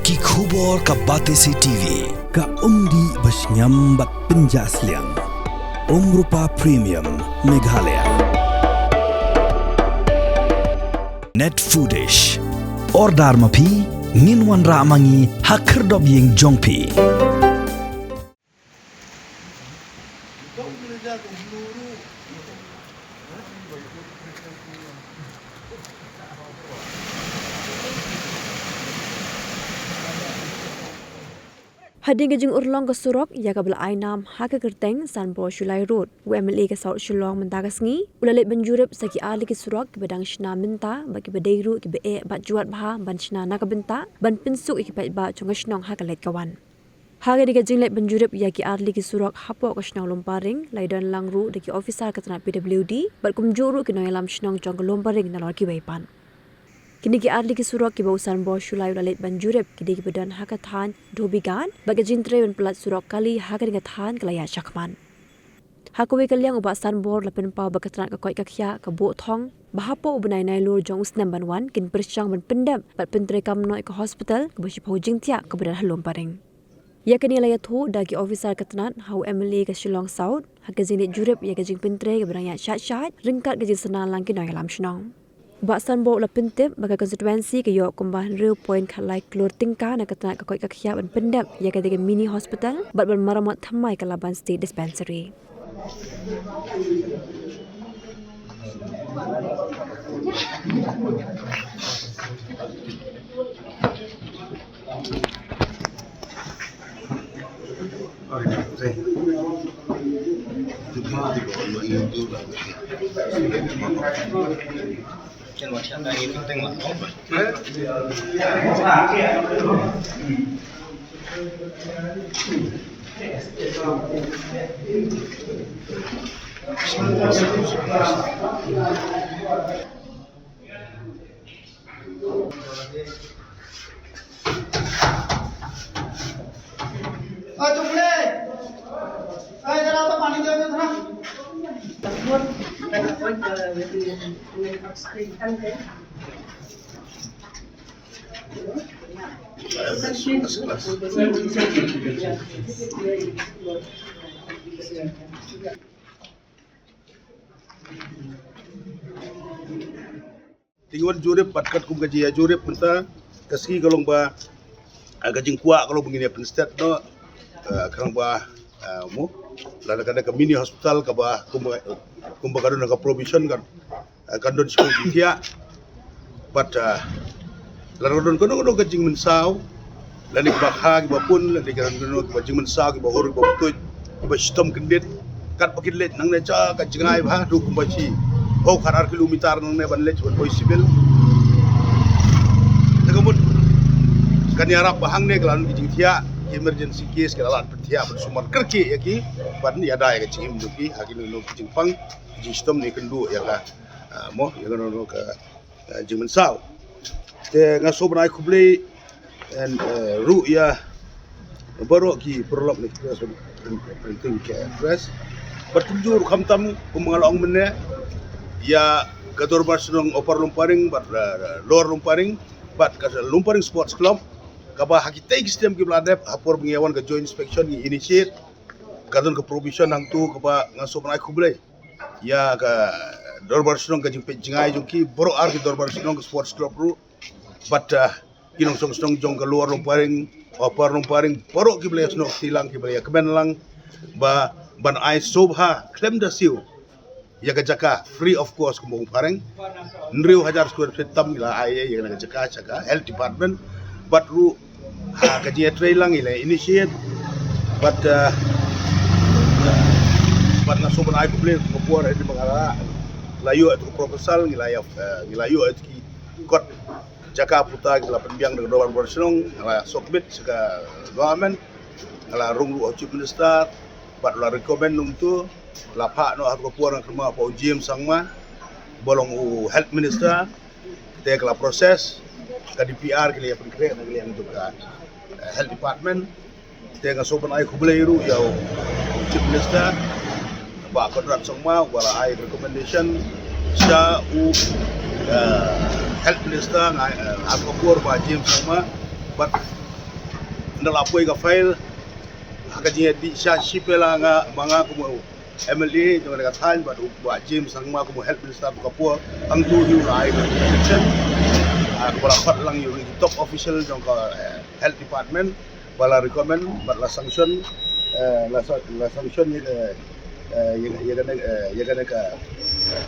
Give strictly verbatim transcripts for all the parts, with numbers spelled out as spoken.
Ki khubor ka Batesi T V. Ka umdih ba shngiam bad pynjah sliang. Umrupa Premium Meghalaya. Net Foodish. Order ma phi, ngin wanrah ma ngi ha khyrdop ïing jong phi. Hadien ka jingurlong ka surok ïa kaba la ai nam ha ka kyrteng Sanbor Shullai Road, u M L A ka South Shillong mynta ka sngi u la leit ban jurip sa ki artylli ki surok kiba dang shna mynta bad kiba dei ruh kiba eh bad jwat bha ban shna na ka bynta ban pynsuk ïa ki paidbah jong ka shnong ha ka leit ka wan. Ha kane ka jingleit ban jurip ïa ki artylli ki surok hapoh ka shnong Lumparing, la ïadon lang ruh da ki ophisar ka tnat P W D bad kumjuh ruh ki nongïalam shnong jong ka Lumparing nalor kiwei pat. Kine ki artylli ki surok kiba u Sanbor Shullai u la leit ban jurip ki dei kiba don ha ka thaiñ Dhobighat bad ka jingtrei ban pynlait surok kali ha kane ka thaiñ ka la ïaid shakhmat. Ha kawei ka liang u Bah Sanbor u la pynpaw ba ka tnat ka koit ka khiah ka buh thong ba hapoh u bnai Nailur jong u snem ban wan kin pyrshang ban pyndep bad pyntreikam noh ïa ka hospital kaba shiphew jingthiah kaba don ha Lumparing. Ïa kane la ïathuh da ki ophisar ka tnat ha u M L A ka Shillong South ha ka jingleit jurip ïa ka jingpyntrei kaba dang ïaid shaid shaid ryngkat ka jingsngew lang ki nongïalam shnong. Bah Sanbor u la pyntip ba ka constituency ka ïoh kumba hynriew point khatlai klur tyngka na ka tnat ka koit ka khiah ban pyndep ïa kata ka mini hospital bad ban maramot thymmai ka Laban State Dispensary. Te ngi wan jurip pat katkum ka jingïa jurip mynta ka sngi ka long ba, ah, ka jingkwah ka long ba ngin ïa pynstet noh, ah, ka long ba, ah, mo lada ka don ka mini hospital kaba kumba, kumba ka don ka provision kan, ah, kan don shuh jingthiah. Pat, ah, lada ka don kano kano ka jingmynsaw lane kiba kha kiba pun lane kiba jingmynsaw kiba hur kiba tuid kiba shitom kyndit. Katba kin leit nangne sha ka jngai bha haduh kumba shiphew khatar kilometer nangne ban leit ban poi civil. Te ka mut kan ïarap ba hangne ka la don ki jingthiah ki emergency case ki la lah ban thiah ban sumar kyrkieh ïa ki ban ïada ïa ka jingim jong ki ha kino kino ki jingpang ki jingshitom ne kynduh ïa ka, ah, mo ïa kano kano ka ah, jingmynsaw. Te nga sngewbha ban ai khublei ruh ïa baroh ki paralok na ki press, printing press. Bad kumjuh ruh khamtam kum nga la ong mynne ïa ka Dorbar Shnong Upper Lumparing bad, ah, Lower Lumparing bad ka Lumparing Sports Club kaba ha kitei ki snem kiba la dep ha por ba ngi ïa wan ka joint inspection ngi initiate ka don ka provision hangto kaba nga sngewbha ban ai khublei ïa ka Dorbar Shnong ka jingpeit jngai jong ki baroh ar ki Dorbar Shnong ka Sports Club ruh bad, ah, ki nongshong shnong jong ka Lower Lumparing, Upper Lumparing baroh kiba la ïa snoh kti lang kiba la ïa kmen lang ba ban ai sngewbha khlem da siew ïa ka jaka free of cost kumba ong phareng. Hynriew hajar square feet tam ngi la ai ïa kane ka jaka sha ka health department bad ruh ha ka jingïatrei lang ngi la initiate bad, ah, bad nga sngewbha ban ai khublei ka por ïa ka ba nga la ïoh ïa ka proposal ngi la ïa, ah, ngi la ïoh ïa ki kot jaka puta ngi la pynbiang da ka Dorbar Shnong ngi la submit sha ka government. Nga la rung ruh ha u Chief Minister bad la recommend nangtu, la phah noh ha ka por nangkyrpad ha u James Sangma ba long u Health Minister. Te ka la process, ka D P R ki la ïa pynkhreh na ka liang jong ka, eh, Health Department. Te nga sngewbha ban ai khublei ruh ïa u Chief Minister Bah Conrad Sangma uba la ai recommendation sha u, eh, Health Minister nga, eh, ha ka por Bah James Sangma bad nda la poi ka file ha ka jingïadei sha shi pela nga, ma nga kum u M L A jong ka thaiñ bad u Bah James Sangma kum u Health Minister ka por, hangtu hi u la ai ka direction, ah, ka ba la khot lang ïa u top official jong ka, eh, Health Department, ba la recommend bad la sanction, eh, la sa-, la sanction ïa ka, eh, ïa, ïa kane, eh, ïa kane ka, eh,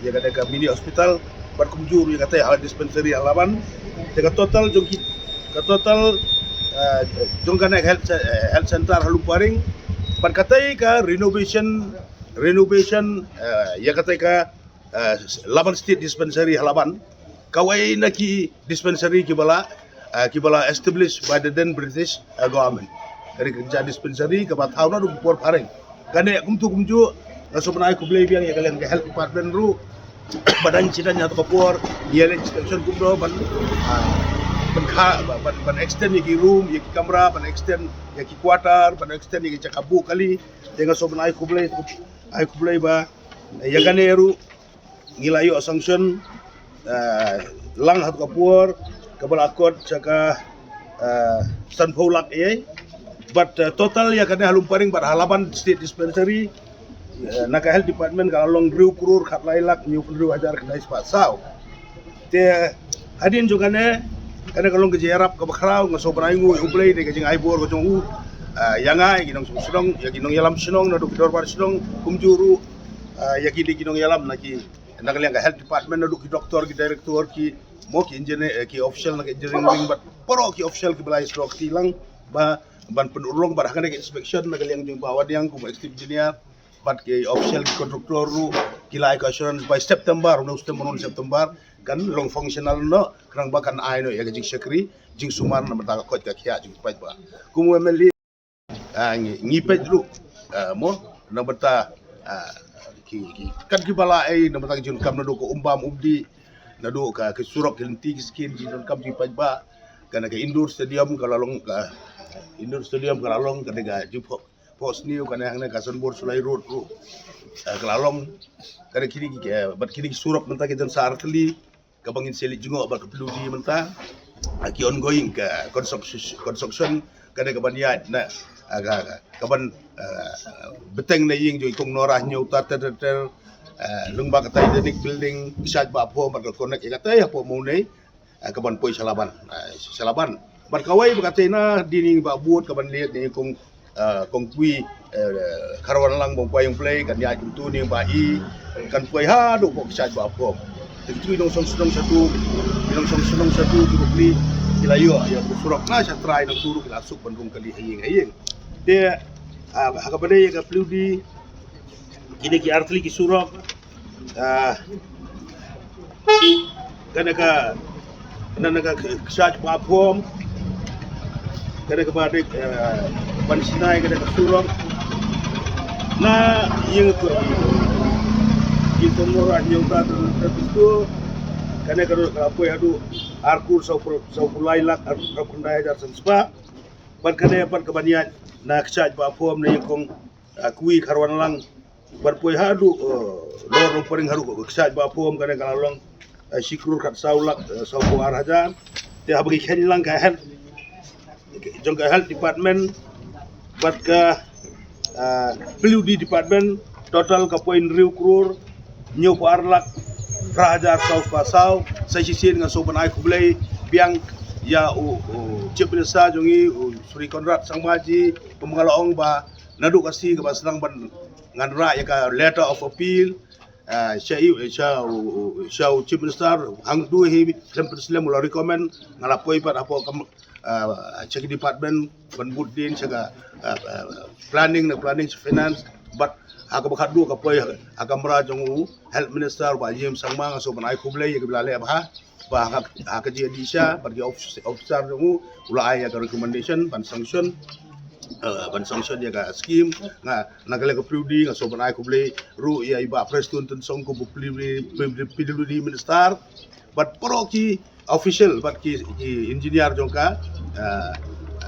ïa kane ka mini hospital bad kumjuh ruh ïa katai ha dispensary ha Laban. Te ka total jong ki, ka total, eh, jong kane health ce-, eh, health center ha Lumparing bad katai ka renovation, renovation, eh, ïa katai ka, eh, Laban State Dispensary ha Laban, kawei na ki dispensary ki ba la, eh, ki ba la established by the then British, eh, government. Kane ka dispensary ka ba thaw naduh ki por phareng. Kane kumtu kumjuh, nga sngewbha ban ai khublei biang ïa ka liang ka health department ruh ba dang sdang ha kato ka por ïa leh inspection kumno ban, ah, ban kha, ban, ban extend ïa ki room, ïa ki kamra, ban extend ïa ki quarter, ban extend ïa ki jaka buh kali. Te nga sngewbha ban ai khublei, ai khublei ba ïa kane ruh ngi la ïoh sanction, eh, lang ha kato ka por, ka ba la kot sha ka, eh, sanphew lak ïa. Bad, eh, total ïa kane ha Lumparing bad ha Laban State Dispensary, eh, na ka Health Department ka la long hynriew klur khatlai lak hynñiew phew hynriew hajar khyndai spah saw. Te hadien jong kane, kane ka long ka jingïarap ka ba khraw, nga sngewbha ban ai nguh ïa U Blei da ka jingai bor ka jong u, eh, ïa nga, ïa ki nongshong shnong, ïa ki nongïalam shnong naduh ki dorbar shnong, kumjuh ruh, eh, ïa ki dei ki nongïalam na ki, na ka liang ka health department, naduh ki doktor, ki director, ki mo, ki engineer, eh, ki official na ka engineering wing bad baroh ki official ki ba la ïasyllok kti lang ba ban pynurlong bad ha kane ka inspection na ka liang jong Bah Wanniang kum u executive engineer bad ki official, ki contractor ruh ki la ai ka assurance by September, u September, u September kan long functional noh, khnang ba kan ai noh ïa ka jingshakri jingsumar na bynta ka koit ka khiah jong ki paidbah. Kum u M L A, ah, ngi, ngi peit ruh, ah, mo, na bynta, ah, ki, ki, kat ki ba la ai na bynta ki jingdonkam naduh ka um bam um dih, naduh ka, ki surok, ki lynti, ki skin, ki jingdonkam jong ki paidbah. Kane ka indoor stadium ka la long, ka indoor stadium ka la long, kane ka jingphohsniew, kane hangne ka Sanbor Sulai Road ruh, eh, ka la long. Kane kine ki, eh, bad kine ki surok mynta ki don sa artylli, ka ba ngin sa leit jngoh bad ka P W D mynta, ah, ki ongoing ka construction, construction, kane ka ban ïaid na, ah, ka, ka, ka ban, ah, bteng na ïing jong i Kong Nora Hynñiewta ter ter ter, ah, lyngba ka Titanic Building, Kshaid Bah Phom bad ka connect ïa katai hapoh Mawlai, ah, ka ban poi sha Laban, ah, sha Laban. Bad kawei ba katai na dini ba bud ka ban leit na i Kong, ah, Kong Kwi, eh, Kharwanlang, Bongpai Jong Blei, kan ïaid kumtu ne ba i kan poi haduh bad Kshaid Bah Phom. Te kitu i nongshong shnong shatu, i nongshong shnong shatu ki bapli ki la ïoh ïa u surok na sha trai, nangtu ruh ki la suk ban rung kali ha ïing ha ïing. Te, ah, ha kaba dei ïa ka P W D, kine ki artylli ki surok, ah, kane ka, kane ka Kshaid Bah Phom, kane ka ba dei, eh, ban shna ïa kane ka surok na ïing ka, ïing ka Kong Nora Hynñiewta ter ter ter. Kane ka ruh ka poi haduh ar klur saw phew, saw phew lai lak ar phew khyndai hajar san spah. Bad kane pat ka ban ïaid na Kshaid Bah Phom na i Kong, ah, Kwi Kharwanlang, ban poi haduh, eh, Lower Lumparing haduh Kshaid Bah Phom, kane ka la long, eh, shi klur khat saw lak, eh, saw phew ar hajar. Te haba ngi kheiñ lang ka health, jong ka health department bad ka, eh, P W D department, total ka poi hynriew klur hynñiew phew ar lak phra hajar saw spah saw. Sa shisien nga sngewbha ban ai khublei biang ïa u, u Chief Minister jong ngi, u Shri Conrad Sangma ji, kum nga la ong ba naduh ka sngi ka ba sdang ban ngan rah ïa ka letter of appeal, ah, sha i, sha u, u, sha u Chief Minister, hangtu hi khlem pynslem u la recommend, nga la poi pat hapoh kam, ah, sha ki department ban bud dien sha ka, ah, ah, planning, na planning, sha finance, bad ha kaba khatduh ka poi ha, ha kamra jong u Health Minister Bah James Sangma, nga sngewbha ban ai khublei ïa ki ba la leh bha. Ba ha ka, ha ka jingïadei sha bad ki office, officer jong u, u la ai ïa ka recommendation ban sanction, eh, ban sanction ïa ka scheme. Nga, na ka liang ka P W D nga sngewbha ban ai khublei ruh ïa i Bah Prestone Tynsong kum u P W D, P W D minister. Bad baroh ki official bad ki, ki engineer jong ka, eh,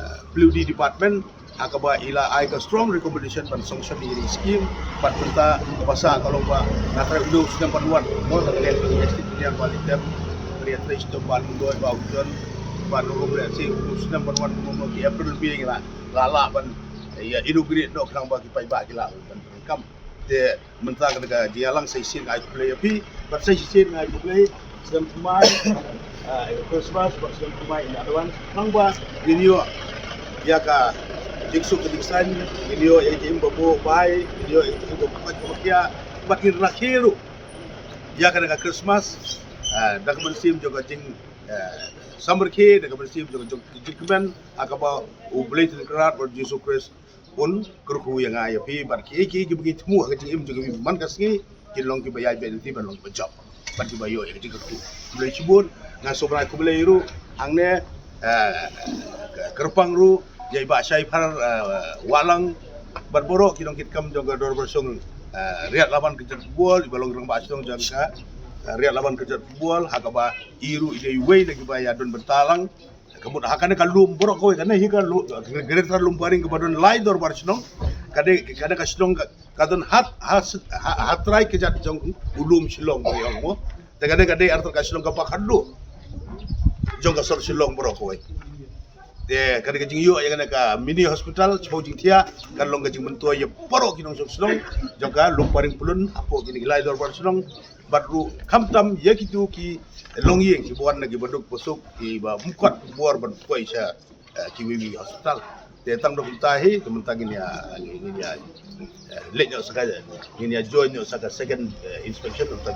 eh, P W D department, ha kaba i la ai ka strong recommendation ban sanction ïa kine ki scheme. Bad mynta ka ba sah ka long ba nga trai u dei u sdang ban wan mo, na ka liang ka executive engineer Bah Litem, ka liang trai sdang Bah Lyngdoh, Bah Ujon, Ban ruh leh shi u snem ban wan kumno ki April May ngi la la la ban ïa inaugurate noh khnang ba ki paidbah ki la ban kam. Te mynta ka ka jingïalang sa shisien nga ai khublei ïa phi, bad sa shisien nga ai khublei snem thymmai, ah, Christmas bad snem thymmai in advance. Khnang ba ngin ïoh ïa ka jingsuk ka jingsaiñ, ngin ïoh ïa ka jingim ba buh bai, ngin ïoh ïa ka jingim ba buh bai, bad ngin rakhe ruh ïa ka ka Christmas, ah, da ka mynsiem jong ka jing, ah, samrkhie, da ka mynsiem jong ka jong ka jingkmen, ha kaba U Blei Tringrad bad Jisu Khrist un kyrkhu ïa nga ïa phi bad kiei kiei kiba ngi thmu ha ka jingim jong ngi man ka sngi kin long kiba ïaid beit lynti ban long kiba jop bad kiba ïoh ïa ka jingkyrkhu. Khublei shibun, nga sngewbha khublei ruh hangne, eh, kyrpang ruh ïa i Bah Shaiphar, eh, Wahlang bad baroh ki nongkitkam jong ka Dorbar Shillong, eh, Riat Laban Kyrjat Football, iba long rangbah shnong jong ka, eh, Riat Laban Kyrjat Football, ha kaba i ruh i dei iwei na kiba ïa don bynta lang. Ka mut ha kane ka lum baroh kawei, kane hi ka lum, Greater Lumparing kaba don lai dorbar shnong. Kane, kane ka shnong ka, ka don hat, ha, ha, ha trai kjat jong u lum Shillong ba ïong mo. Te kane ka dei artat ka shnong kaba khadduh jong ka sor Shillong baroh kawei. Te kane ka jingïoh ïa kane ka mini hospital, chipau jingthiah, kan long ka jingmyntoi ïa baroh ki nongshong shnong jong ka Lumparing Pyllun, hapoh kine ki lai dorbar shnong. Bad ruh khamtam ïa kito ki longïing kiba wan na kiba duk ba suk, kiba ym kot bor ban poi sha, eh, kiwei kiwei hospital. Te tang dok mynta hi, te mynta ngin ïa, ngin ïa, eh, leit noh sa ka, ngin ïa join noh sa ka second, eh, inspection of the